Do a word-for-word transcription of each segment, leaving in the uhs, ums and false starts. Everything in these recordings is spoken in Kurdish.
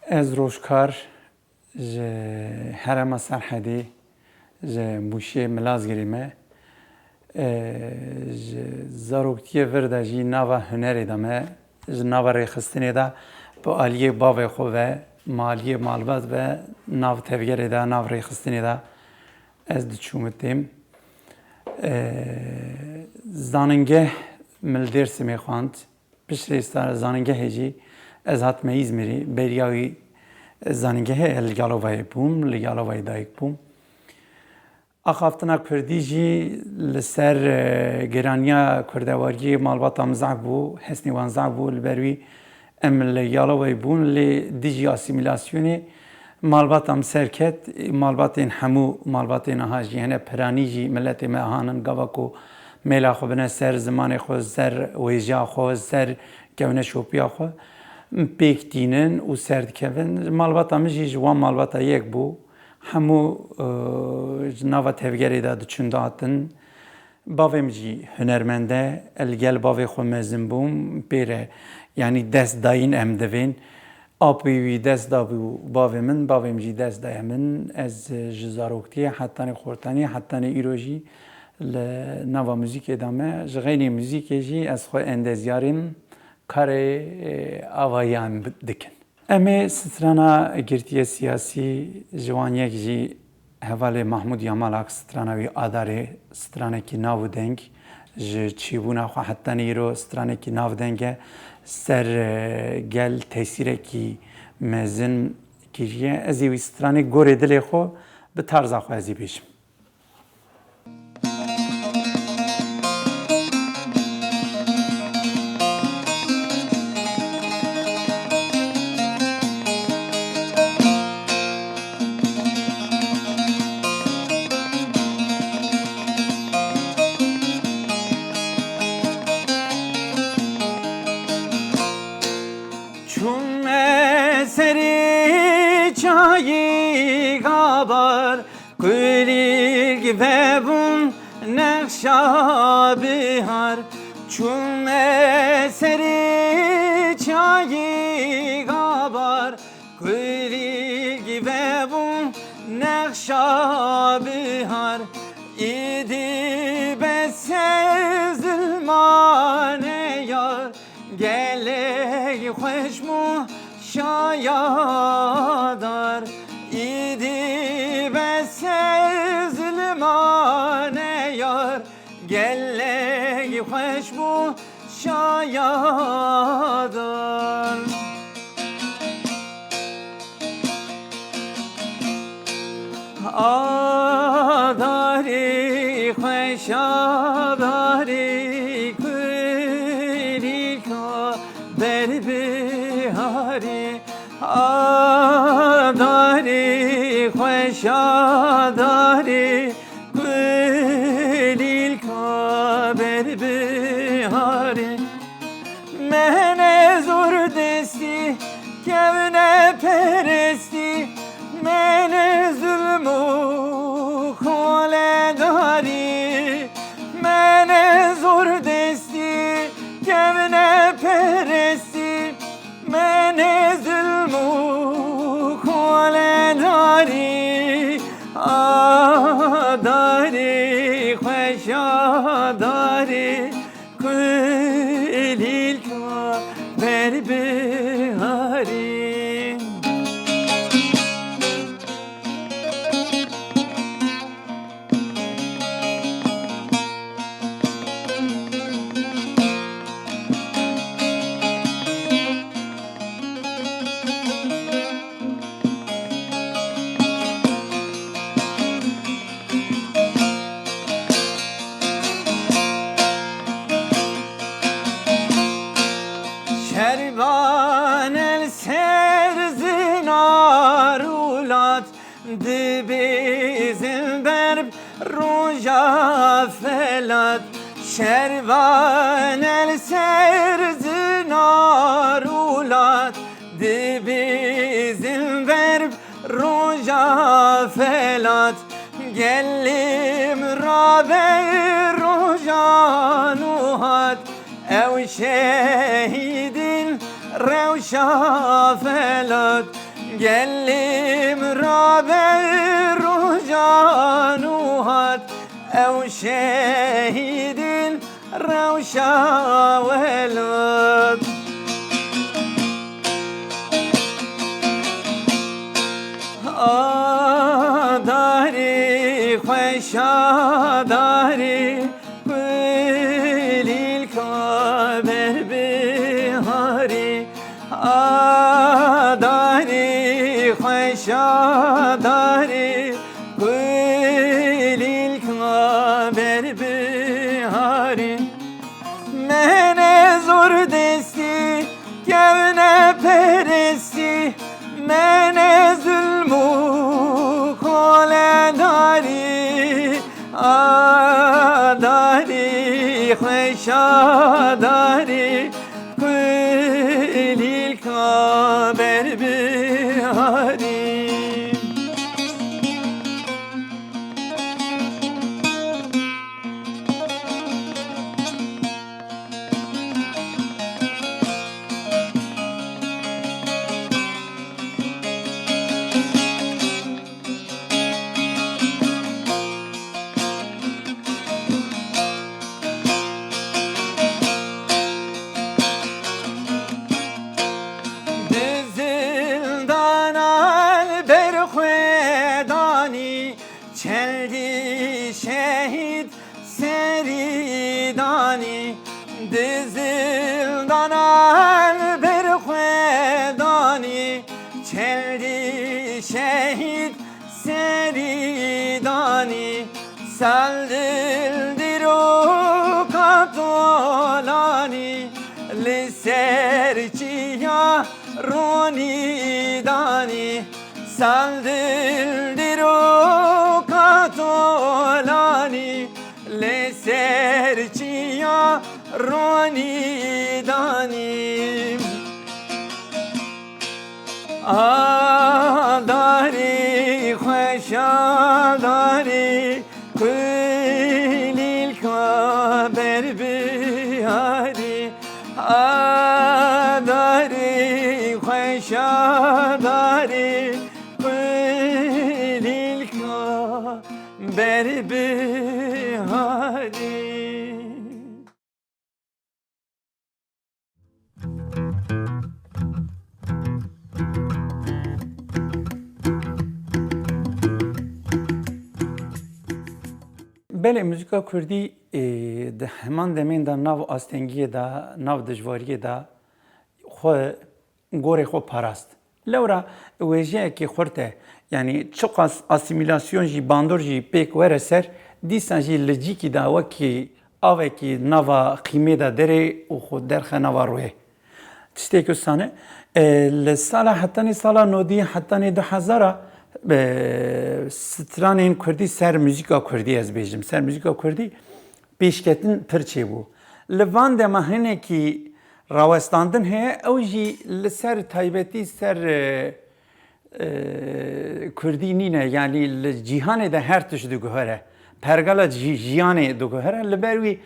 Ez Rojkar ji herêma Serhedê, ji Mûşê Milazgirê me. E, ji zaroktiyê vir de jî nava hunerê de me, ji nava rêxistinê de bi aliyê bavê xwe ve, maliyê malbat ve nav tevgerê de, nav rêxistinê de ez diçûm û têm. E, zanîngeh min li Dêrsimê xwend. Piştî star-, zanîngehê jî ez hatime Îzmîrê. Beriya wî zanîngehê ez li Yalovayê bûm, li Yalovayê dayik bûm. Axaftina kurdî jî li ser, e, giraniya kurdewariyê malbata min zehf bû, hesnê wan zehf bû, li ber wî em li Yalovayê bûn, lê dijî asîmîlasyonê malbata min ser ket, malbatên hemû, malbatên aha jî hene piranî jî miletê me ahan in, gava ku mêla xwe bine ser, zimanê xwe ser, wêjeya xwe ser, kevine şopiya xwe, pêk tînin û ser dikevin. Malbata min jî ji wan malbata yek bû. Hemû, e, ji nava tevgerê de diçûn dihatin. Bavê min jî hunermend e. Ez li gel bavê xwe mezin bûm. Pê re, yanî dest dayîn em divên. Apê wî dest dabû bavê min, bavê min jî dest daye min. Ez ji zaroktiyê hetanî xortanî, hetanî îro jî li nava muzîkê de me. Ji xeynî muzîkê jî ez xwe endezyarîm karê, e, avayan bi-, dikin. Em ê strana girtiyê siyasî ji wan yek jî hevalê Mahmûd Yamalak strana wî Adarê, stranekî nav û deng, ji çêbûna xwe hetanî îro stranekî nav deng e, ser, e, gel tesîrekî mezin kiriye. Ez ê wî stranê gorê dilê xwe bi tarza xwe ez ê bêjim. Çûme serê çayê Gabar, Kulîlk vebûn nexşa bihar, çûme serê çayê Gabar. Kulîlk vebûn nexşa bihar, îdî bes e zilmane yar. Gelek xweş bû şayadar, îdî bes e zilmane yar. Gelek xweş bû şayadar. Adarê xweş adarê, kulîlka berbiharê. Adarê xweş adarê, kulîlka berbiharê. Me ne zor destî kevne perestî, me ne zulm û koledarî, me ne zor destî kevne perestî, me ne zulm û koledarî. Adarî xweş adarî, Kulîlka berbiharî. Şervan el ser zinar ulat, dibêzin berb roja felat. Şervan el ser zinar ulat, dibêzin berb roja felat. Gelê min rabe rojan û hat, ew şehîdin rewşa felat. Gelê min rabe rojan û hat, ew şehîdin rewşa welat. A darê xweşa darê, kulîlka berbiharê. A darê xweşa darê, kulîlka berbiharê. Me ne zor destî, kevne perestî, me ne zulm û koledarî. A darî xweşa darî, kulîlka berbiharî. Di zindana li ber xwe danî, çendî şehîd serî danî. Di zindana li ber xwe danî, çendî şehîd serî danî. Sal dil dîroka tolanî, li ser çiya ronî danî. Sal dil dîroka tolanî, li ser çiya ronî danî. A darî xweşa darî, kulîlka berbiharî. A darî xweşa darî, kulîlka berbiharî. Belê, muzîka kurdî, ê, di heman demên de nav astengiyê de, nav dijwariyê de xwe, gorê xwe parast. Lewra wêjeyekî xurt e. Yanî çiqas asîmîlasyon jî, bandor jî pêk were ser, dîsa jî li cîkî de wekî avekî nava qîmê de derê û xwe derxe nava rûyê. Tiştê ku sane, e, li sala hetanî sala nodî, hetanî du hezara, e, stranên kurdî ser muzîka kurdî, ez bêjim, ser muzîka kurdî pêşketin pir çêbû. Li van dema hinekî rawestandin heye, ew jî li ser taybetî ser, e, e, kurdî nîne, yanî li cîhanê de her tişt diguhere. Pergala jî-, jiyanê diguhere. Li ber wî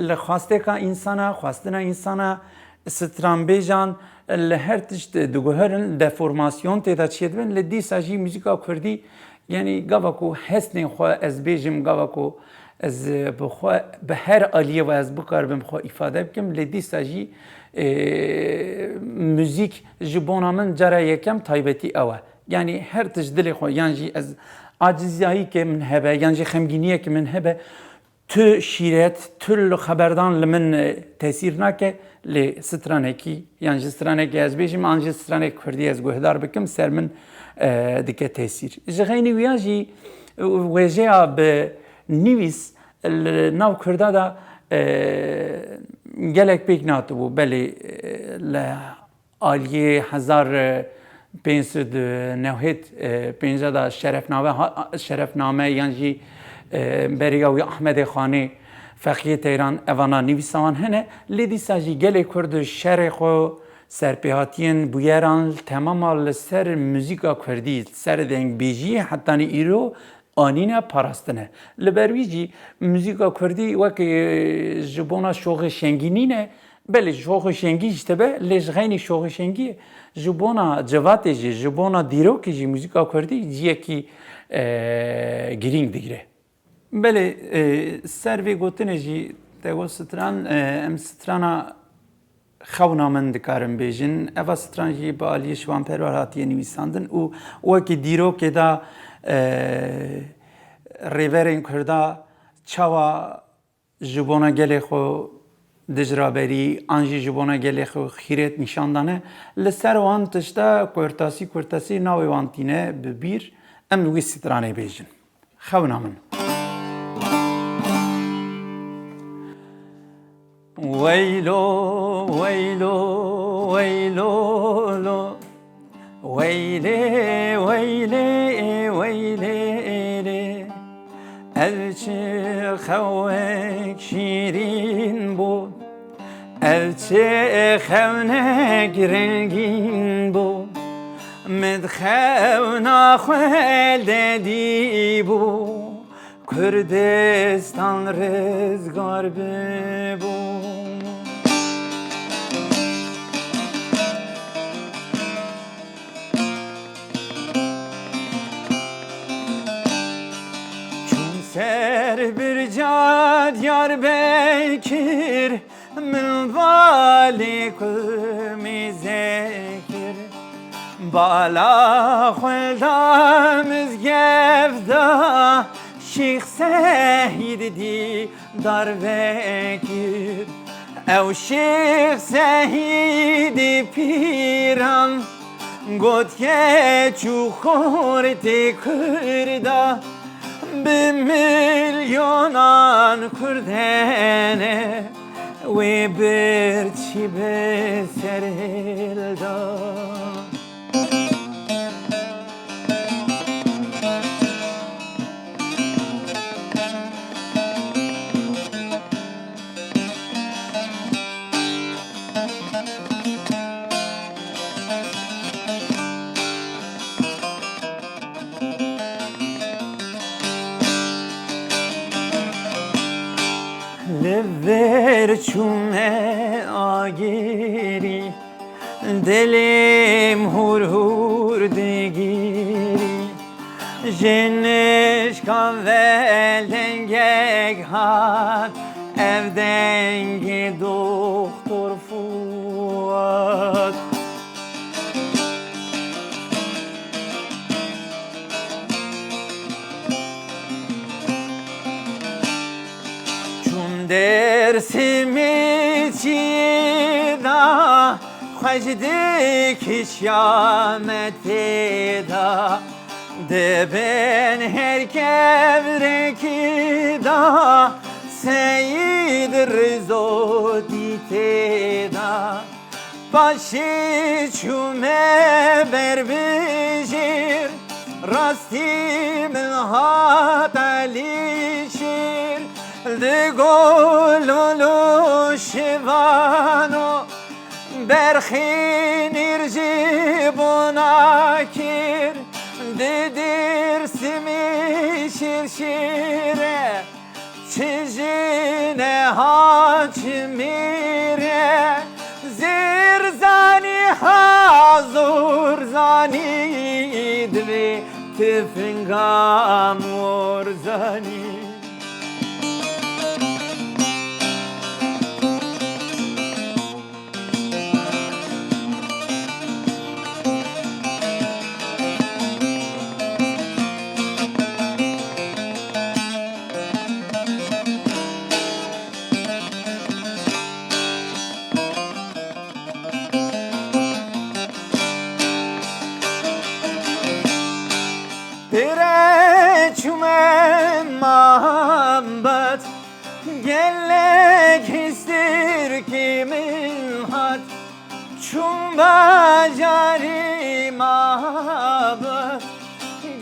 li xwasteka însana, xwastina însana, stranbêjan li her tişt diguherin, deformasyon tê de çêdibin. Li dîsa jî muzîka kurdî, yanî gava ku hestên xwe ez bêjim, gava ku ez bi xwe, bi her aliyê ve ez bikaribim xwe îfade bikim, lê dîsa jî, e, muzîk ji bona min cara yekem taybetî ew e. Yanî her tişt dilê xwe, yan jî ez aciziyayîkê min hebe, yan jî xemgîniyekê min hebe, tu şîret, tu li xeberdan li min, e, tesîr nake, lê stranekî, yan jî stranekê ez bêjim, an jî stranek kurdî ez guhdar bikim, ser min, e, dike tesîr. Ji xeynî wiya jî, e, wêjeya bi nivîs li nav kurda de, e, gelek pêk natibû. Belê, e, li aliyê hezar pênc sed û newhêt, e, pênca de şerefname ha-, şerefname yan jî, e, beriya wî Ahmedê Xanê, Feqiyê Teyran, evana nivîsa wan hene. Lê dîsa jî gelê Kurd şerê xwe, serpêhatiyên bûyeran temama li ser muzîka kurdî, li ser dengbêjiyê hetanî îro anîne parastine. Li ber wî jî muzîka kurdî wek, e, ji bona şoxê şengî nîne, Belê, şoxişêngî ji te be, lê ji xeynî şoxişêngî ji bona civatê jî, ji bona dîrokê jî muzîka kurdî ciyekî, e, girîng digire. Belê, e, ser vê gotinê jî te got stran, e, em strana Xewna Min dikarin bêjin. Eva stran jî bi aliyê Şivan Perwer hatiye nivîsandin û wekî dîrokê de, e, rêverên Kurda çawa ji bona gelê xwe dijraberî an jî ji bona gelê xwe xîret nîşan dane. Li ser wan tişta kurtasî kurtasî navê wan tîne bi bîr, em li wî stranê bêjin. Xewna Min. Weylo, weylo, weylo, lo. Weylê, weylê, weylê, lê. Ev çi xewek şîrîn bû, ev çi xewnek rengîn bû. Min di xewna xwe de dîbû, Kurdistan rizgar bibû. Çûm ser birca Diyarbekir, min valê ku mêze kir. Bala xwe da mizgevda Şêx Sehîd dî darve kir. Ew Şêx Sehîdê pîran got, keç û xortê Kurda bi milyonan Kurd hene, wê birçî bi ser hêl da. Li vir çûme agirî, dilêm hûr hûr digirî. Ji nişka ve dengek hat, ev dengê Doktor Fuat. Çûm Dêrsimê çiyê da, xweş dikişiya me tê da. Di bin her kevrekî da, Seyîd Rizo dî tê da. Paşê çûme ber bijêr, rastî min hat Elîşêr. Li Gol û li Şivan û Berxînîr jî bona kir, di Dêrsimê şêr şêr e. Çi jine ha çi mêr e, zêr zanî ha zor zanî, divê tifinga mor zanî. Pêre çûme mabet, gelek hîstirkî min hat. Çûm bajarî mabet,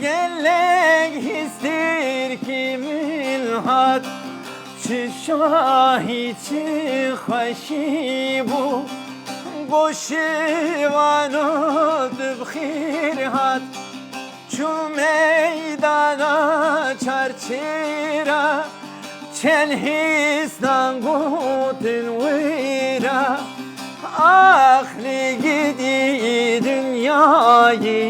gelek hîstirkî min hat. Çi şahî, çi xweşî bû, goşê wan û tu bi xêr hat. Çû meydana çarçêra, Ken hêsnan gotin wira, ax li gidî dinyayê,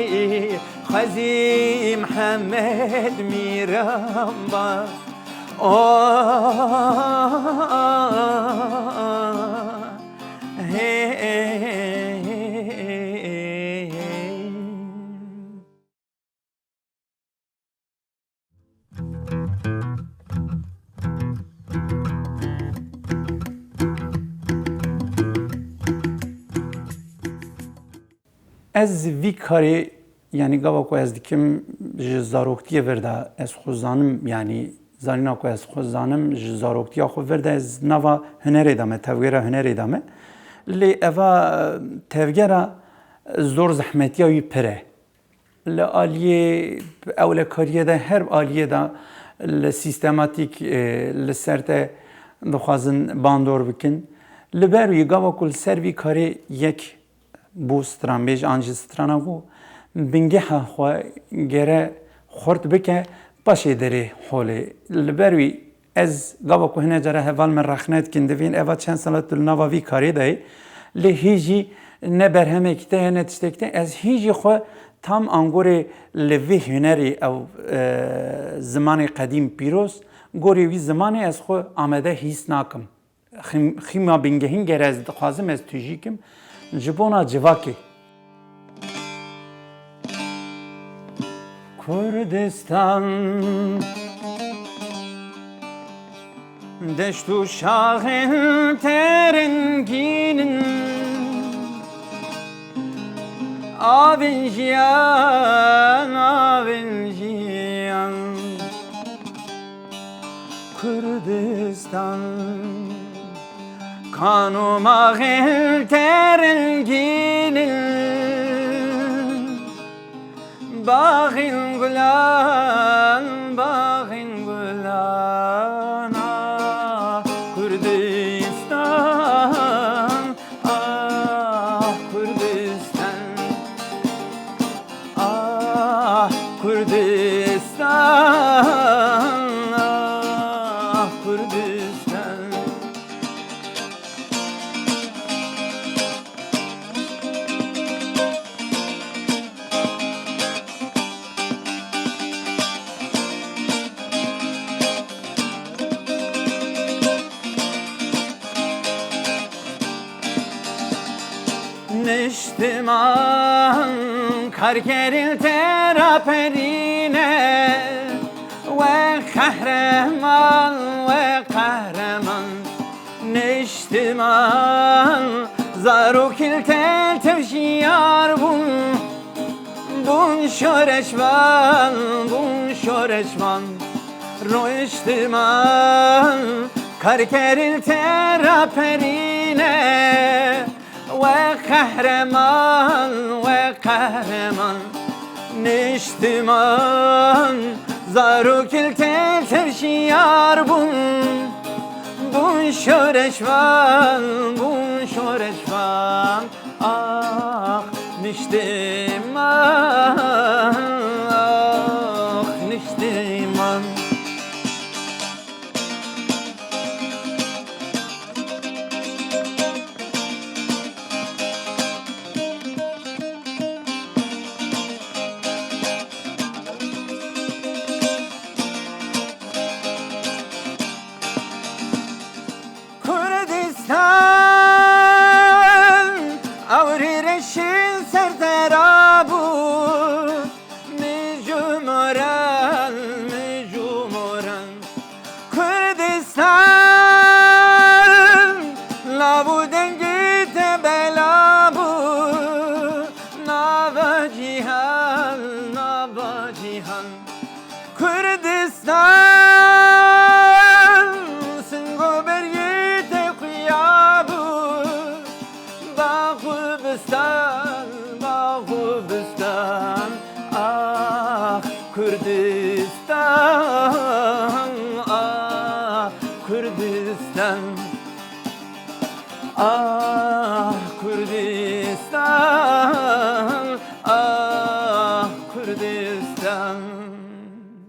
xwezî Mihemed Mîran ba. Oh, hey, hey, hey, hey. Ez vî karê, yanî gava ku ez dikim, ji zaroktiyê vir de ez xwe zanim, yanî zanîna ku ez xwe zanim, ji zaroktiya xwe vir de ez nava hunerê de me, tevgera hunerê de me. Lê eva tevgera zor zehmetiya wî pir e. Li aliyê ewlekariyê de, her aliyê de li sîstematîk, e, li ser te dixwazin bandor bikin. Li ber wî gava ku li ser vî karê yek bû stranbêj an jî strana ku bingeha xwe gere xurt bike, paşê derê holê. Li ber wî Ez gava ku hine cara heval me rexne dikin, divên eva çend sala tu li nava vî karê de yî, lê hî jî ne berhemekî te ye, ne tiştekî te. Ez hî jî xwe tam angorê li vê hunerî ew, e, zimanê qedîm pîroz, gorê wî zimanê ez xwe amade hîs nakim. Xîm-, xîma bingehîn gere ez dixwazim ez tûjî kim ji bona civakê. Kurdistan, deşt û şaxên te rengîn in, avên jiyan, avên jiyan. Kurdistan, kan û maxên te rengîn in. Baxên gulan, baxên gulan, ah, Kurdistan, ah, Kurdistan. Ah, Kurdistan, ah, Kurdistan. Niştiman karkerên te raperîne, we qehreman, we qehreman. Niştiman zarokên te tevşiyar bûn, bûn şoreşvan, bûn şoreşvan. Rojtiman karkerên te raperîne, we qehreman, we qehreman. Niştiman zarokên te tevşiyar bûn, bûn şoreşvan, bûn şoreşvan. Ah, Niştiman, ah, Niştiman. Kurdistan, ewrî reşîn ser te rabû, mijû moran, mijû moran. Kurdistan, lav û dengê te bela bû, nava cîhan, nava cîhan. Kurdistan, singo beriyê te xuya bû. Bax û bistan, bax û bistan, ah, Kurdistan, ah, Kurdistan, ah.